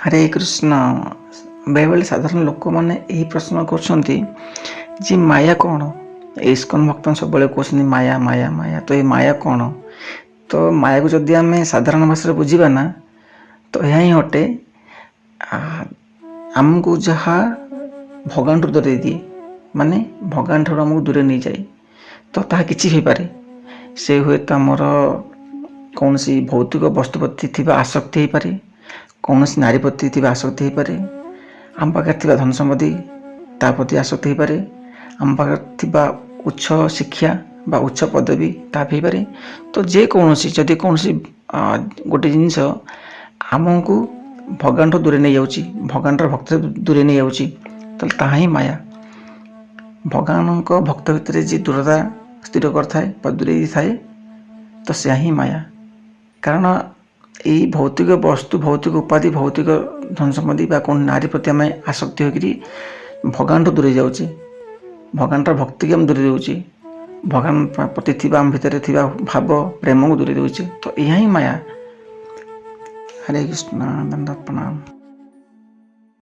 ହରେ କୃଷ୍ଣ। ବେଳେବେଳେ ସାଧାରଣ ଲୋକମାନେ ଏହି ପ୍ରଶ୍ନ କରୁଛନ୍ତି ଯେ ମାୟା କ'ଣ? ଇସ୍କନ ଭକ୍ତମାନେ ସବୁବେଳେ କହୁଛନ୍ତି ମାୟା, ମାୟା, ମାୟା। ତ ଏ ମାୟା କ'ଣ? ତ ମାୟାକୁ ଯଦି ଆମେ ସାଧାରଣ ଭାଷାରେ ବୁଝିବା ନା, ତ ଏହା ହିଁ ଅଟେ, ଆମକୁ ଯାହା ଭଗବାନଠୁ ଦୂରେଇ ଦିଏ, ମାନେ ଭଗବାନ ଠାରୁ ଆମକୁ ଦୂରେଇ ନେଇଯାଏ, ତ ତାହା କିଛି ହେଇପାରେ। ସେ ହୁଏତ ଆମର କୌଣସି ଭୌତିକ ବସ୍ତୁ ପ୍ରତି ଥିବା ଆସକ୍ତି ହେଇପାରେ, କୌଣସି ନାରୀ ପ୍ରତି ଥିବା ଆସକ୍ତି ହେଇପାରେ, ଆମ ପାଖରେ ଥିବା ଧନ ସମ୍ପତ୍ତି ତା ପ୍ରତି ଆସକ୍ତି ହେଇପାରେ, ଆମ ପାଖରେ ଥିବା ଉଚ୍ଚ ଶିକ୍ଷା ବା ଉଚ୍ଚ ପଦବୀ ତା ବି ହେଇପାରେ। ତ ଯେକୌଣସି, ଯଦି କୌଣସି ଗୋଟେ ଜିନିଷ ଆମକୁ ଭଗବାନଠୁ ଦୂରେଇ ନେଇଯାଉଛି, ଭଗବାନର ଭକ୍ତ ଦୂରେଇ ନେଇଯାଉଛି, ତାହେଲେ ତାହା ହିଁ ମାୟା। ଭଗବାନଙ୍କ ଭକ୍ତ ଭିତରେ ଯିଏ ଦୂରତା ସ୍ଥିର କରିଥାଏ ବା ଦୂରେଇ ଦେଇଥାଏ, ତ ସେୟା ହିଁ ମାୟା। କାରଣ ଏଇ ଭୌତିକ ବସ୍ତୁ, ଭୌତିକ ଉପାଧି, ଭୌତିକ ଧନ ସମ୍ପତ୍ତି ବା କୌଣସି ନାରୀ ପ୍ରତି ଆମେ ଆସକ୍ତି ହୋଇକରି ଭଗବାନଠୁ ଦୂରେଇ ଯାଉଛେ, ଭଗବାନର ଭକ୍ତିକି ଆମେ ଦୂରେଇ ଦେଉଛେ, ଭଗବାନ ପ୍ରତି ଥିବା ଆମ ଭିତରେ ଥିବା ଭାବ ପ୍ରେମକୁ ଦୂରେଇ ଦେଉଛେ, ତ ଏହା ହିଁ ମାୟା। ହରେ କୃଷ୍ଣ, ଦଣ୍ଡବତ ପ୍ରଣାମ।